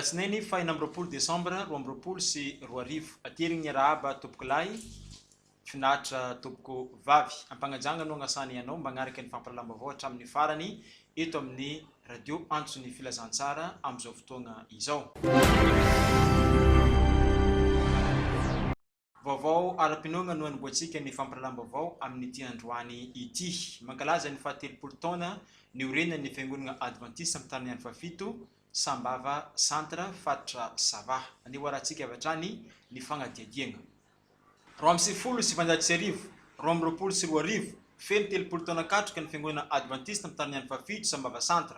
Alatsinainy faha 26 desambra 2022. Aterigny ny arahaba tompokolahy, finaritra tompoko vavy. Ampanajagna no agnasany anao mba agnaraka ny fampahalalam-baovao hatramin'ny farany eto amin'ny Radio Antson'ny Filazantsara amin'izao fotoagna izao. Vaovao ara-pinoagna no hanombohantsika ny fampahalalam-baovao amin'ity androany ity. Mankalaza ny fahatelopolo taona niorenan'ny Fiangonana Advantista amin'ny andro fahafito, Sambava Centre, faritra Sava. Andeha ho arahantsika avy hatrany ny fagnadihadiagna. 1992, 2022, feno 30 taona katroka ny Fiangonana Advantista amin'ny andro fahafito, Sambava Centre.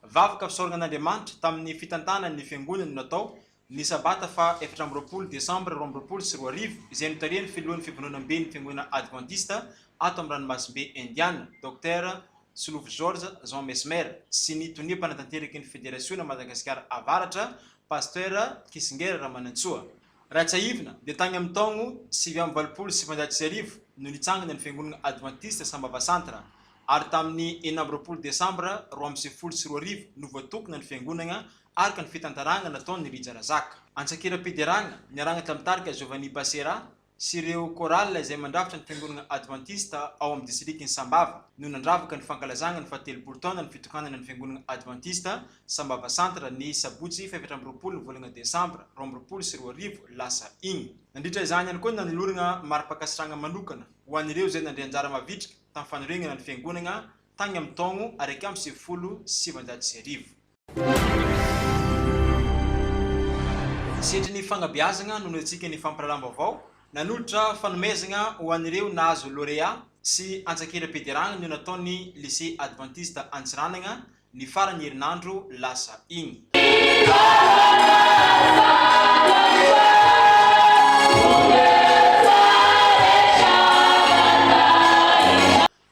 Vavaka fisaoragna an'Andriamanitra tamin'ny fitantanany ny Fiangonana no natao Ny sabata faha 24 desambra 2022, izay notarihan'ny filohan'ny Fivondronamben'ny Fiangonana Advantista ato amin'ny Ranomasimbe Indiana, Docteur Solofo Georges Jean Mesmer, sy ny tonia mpanatanteraky ny Federasiona Madagasikara Avaratra, Pasteur Kisinger Ramanantsoa. Raha tsiahivina dia tany amin'ny taogno 1989 no nitsangana ny Fiangonana Advantista Sambava Centre ary tamin'ny 26 desambra 2092 no voatokona ny fiangonana araka ny fitantaràna nataon'i Rija Razaka. Antsakiram-piderana, niarahana tamin'ny tarika Giovanni Passera sy ireo chorale izay mandrafitra ny Fiangonana Advantista ao amin'ny Distrikan'i Sambava no nandravaka ny fankalazana ny fahatelopolo taonan'ny fitokanana ny Fiangonana Advantista Sambava Centre ny sabotsy faha-24 ny volana desambra 2022 lasa iny. Nandritra izany ihany koa ny nanolorana mari-pankasitrahana manokana ho an'ireo izay nandray anjara mavitrika tamin'ny fanorenana ny Fiangonana tany amin'ny taogno 1991. Setry ny fagnabeazagna no nodiantsika ny fampahalalam-baovao, nanolotra fanomezagna ho an'ireo nahazo lauréat sy antsakeram-pideragna no nataon'ny Lycée Adventiste Antsiranana ny faran'ny herinandro lasa igny.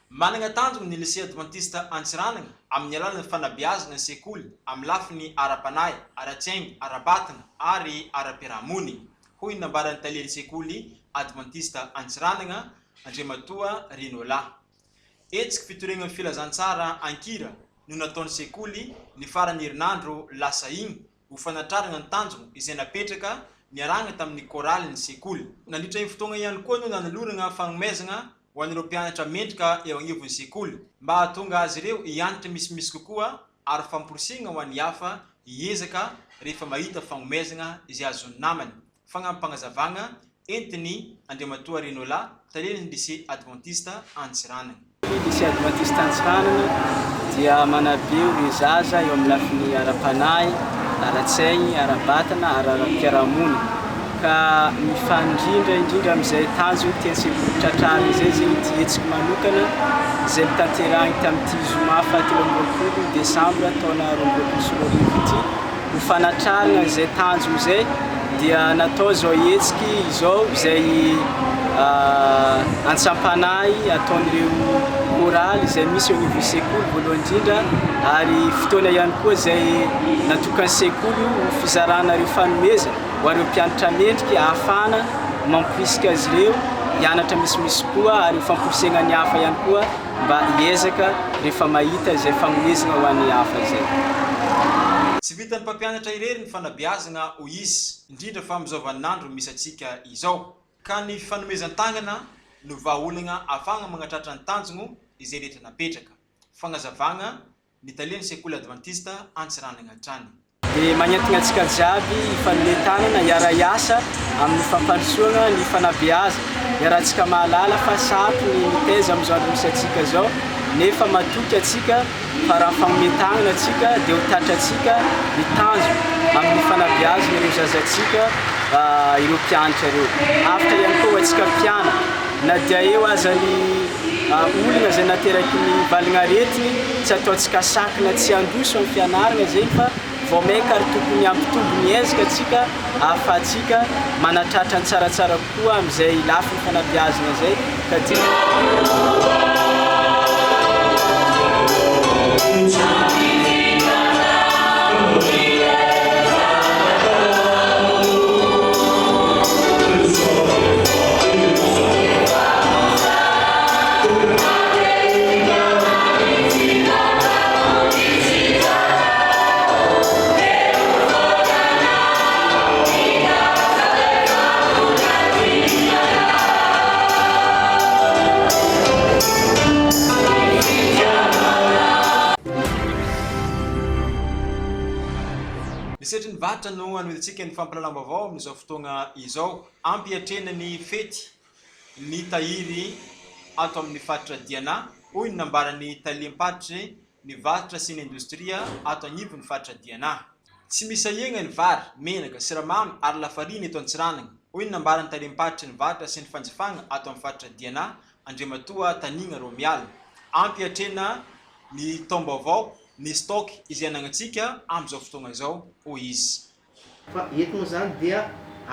Managna tanjogno ny Lycée Adventiste Antsiranana amin'ny alalan'ny fanabeazana ny sekoly amin'ny lafiny ara-panahy, ara-tsaigny, ara-batagna ary ara-piarahamonigny, hoy ny nambaran'ny talen'ny sekoly Adventiste Antsiranana, Andriamatoa Rinola. Hetsiky fitoriagna ny filazantsara an-kira no nataon'ny sekoly ny faran'ny herinandro lasa igny ho fanatrarana ny tanjogno izay napetraka niarahagna tamin'ny chorale-n'ny sekoly. Nandritra iny fotoagna ihany koa no nanoloragna fagnomezagna ho an'ireo mpianatra mendrika eo agnivon'ny sekoly, mba hahatonga azy ireo hianatra misimisy kokoa ary famporisihina ho an'ny hafa hiezaka rehefa mahita fagnomezagna izay azon'ny namany. Fagnampim-pagnazavagna entin'i Andriamatoa Renola, talen'ny Lycée Adventiste Antsiranana. Ny Lycée Adventiste Antsiranana dia manabe ireo zaza eo amin'ny lafiny ara-panahy, ara-tsaigny, ara-batana ary ara-piarahamonina. Ka mifanindrindra indrindra amin'izay tanjona tian'ny sekoly tratrarina izay zegny ity hetsiky manokana izay notanterahiny tamin'ity zoma faha 23 desambra taona 2022 ity. Ho fanatrarana izay tanjona izay dia natao izao hetsiky izao izay antsampanahy ataon'ireo choraly izay misy eo anivon'ny sekoly voalohany indrindra ary fotoana ihany koa izay natokan'ny sekoly ho fizarana ireo fanomezana ho an'ireo mpianatra mendrika ahafahana mamporisika azy ireo hianatra misimisy kokoa ary ho famporisihana ny hafa ihany koa mba hiezaka rehefa mahita izay fanomezana ho an'ny hafa izay. Tsy vitan'ny mpampianatra irery ny fanabeazana hoy izy, indrindra fa amin'izao vaninandro misy antsika izao. Ka ny fifanomezan-tagnana no vahaolagna ahafahagna magnatratra ny tanjogno izay rehetra napetraka. Fagnazavagna ny talen'ny sekoly advantista Antsiranana hatrany. Dia magnentagna antsika jiaby hifanome tanana, hiara-hiasa amin'ny fampandrosoagna ny fanabeazana. Iarahantsika mahalala fa sarotro ny mitaiza amin'izao andro misy antsika izao, nefa matoky antsika fa raha mifanome tanana antsika dia ho tratrantsika ny tanjona amin'ny fanabeazana ireo zazantsika, ireo mpianatra ireo. Hafatra ihany koa ho antsika mpianatra, na dia eo aza ny olana izay nateraky ny valinaretiny, tsy ataontsika sakana tsy handroso amin'ny fianarana izay fa vao mainka ary tokony hampitombo ny ezaka antsika ahafahantsika manatratra ny tsaratsara kokoa amin'izay lafiny fanabeazana izay ka dia Ny sehatry ny varotra no hanohizantsika ny fampahalalam-baovao amin'izao fotoagna izao. Ampiatrehina ny fety ny tahiry ato amin'ny faritra Diana, hoy ny nambaran'ny talem-paritry ny varotra sy ny indostria ato agnivon'ny faritra Diana. Tsy misy ahiagna ny vary, menaka, siramamy ary lafarina eto Antsiranana, hoy ny nambaran'ny talem-paritry ny varotra sy ny fanjifagna ato amin'ny faritra Diana, Andriamatoa Tanigna Romiala. Ampiatrehina ny taom-baovao ny stock izay anagnantsika amin'izao fotoagna izao, hoy izy. Fa eto moa izany dia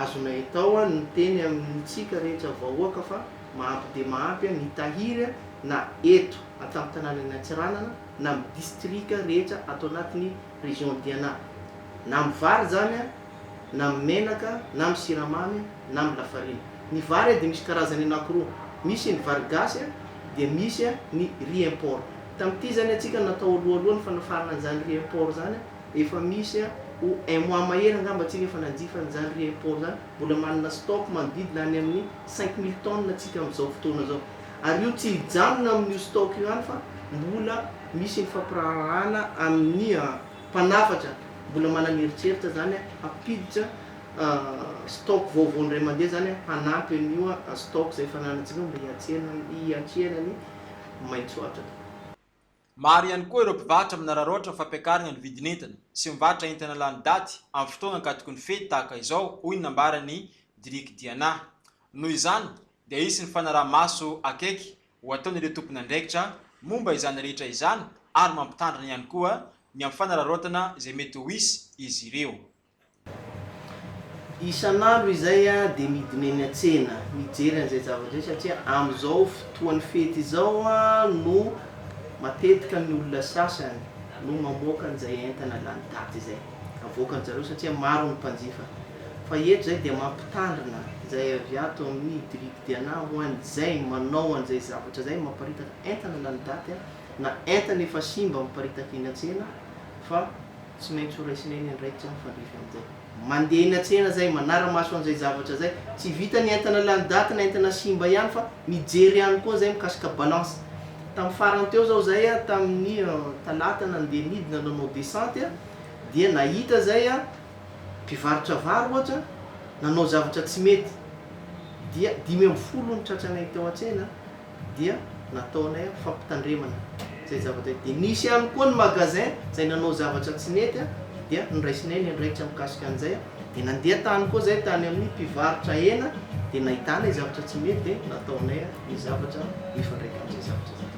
azonay atao ny miteny amintsika rehetra vahoaka fa mahampy dia mahampy ny tahiry na eto an-tampon-tanànan'i Antsiranana na amin'ny distrika rehetra ato anatin'ny région Diana. Na amin'ny vary izany na amin'ny menaka na amin'ny siramamy na amin'ny lafarina. Ny vary dia misy karazany anankiroa, misy ny vary gasy dia misy ny riz import. Tamin'ity izany antsika natao alohaloha ny fanafarana an'izany riz import izany, efa misy ho un mois mahery angamba antsika efa nanjifa an'izany riz import izany, mbola manana stock manodidina any amin'ny 5000 tonnes antsika amin'izao fotoana izao. Ary io tsy hijanona amin'io stock io ihany fa mbola misy ny fampiraharahana amin'ny mpanafatra, mbola manana eritreritra izany hampiditra stock vaovao indray mandeha izany hanampy an'io stock izay efa ananantsika io mba hiatrehana ny maitso hatrany. Maro ihany koa ireo mpivarotra manararaotra fampiakarana ny vidin'entana sy mivarotra entana lany daty amin'ny fotoana ankatoky ny fety tahaka izao, hoy ny nambaran'i Diriky Diana. Noho izany dia hisy ny fanaraha-maso akaiky ho ataon'ireo tompon'andraikitra momba izany rehetra izany ary mampitandrina ihany koa ny amin'ny fanararaotana izay mety ho hisy izy ireo. Isan'andro izay dia midina eny an-tsena mijery an'izay zavatra izay satria amin'izao fotoan'ny fety izao no matetika ny olona sasany no mamoaka an'izay entana lany daty izay. Avoakan-jareo satria maro ny mpanjifa. Fa eto izay dia mampitandrina izay avy ato amin'ny Diriky Diana ho an'izay manao an'izay zavatra izay mamparitaka entana lany daty na entana efa simba miparitaka eny an-tsena fa Tsy maintsy ho raisinay ny andraikitra mifandraify amin'izay. Mandeha eny an-tsena zay, manara-maso an'izay zavatra zay. Tsy vita ny entana lany daty na entana simba ihany fa mijery ihany koa zay mikasika balance. Tamin'ny farany teo zao zay tamin'ny talata nandeha nidina nanao descente dia nahita zay mpivarotra vary ohatra nanao zavatra tsy mety dia 15 ny tratranay teo an-tsena. dia nataonay fampitandremana izay zavatra izay, dia nisy ihany koa ny magasin izay nanao zavatra tsy nety dia noraisinay ny andraikitra mikasika an'izay, dia nandeha tany koa izay tany amin'ny mpivarotra hena dia nahitanay zavatra tsy mety dia nataonay ny zavatra mifandraika amin'izay zavatra izay.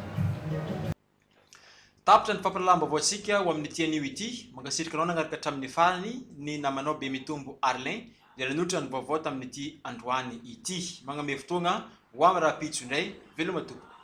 Tapitra ny fampahalalam-baovaontsika ho amin'ity anio ity. Mankasitraka anao nagnaraka hatramin'ny farany ny namanao Bemitombo Arlin izay nanolotra ny vaovao tamin'ity androany ity. Magname fotoagna ho amin'ny rahampitso indray. Veloma tompoko.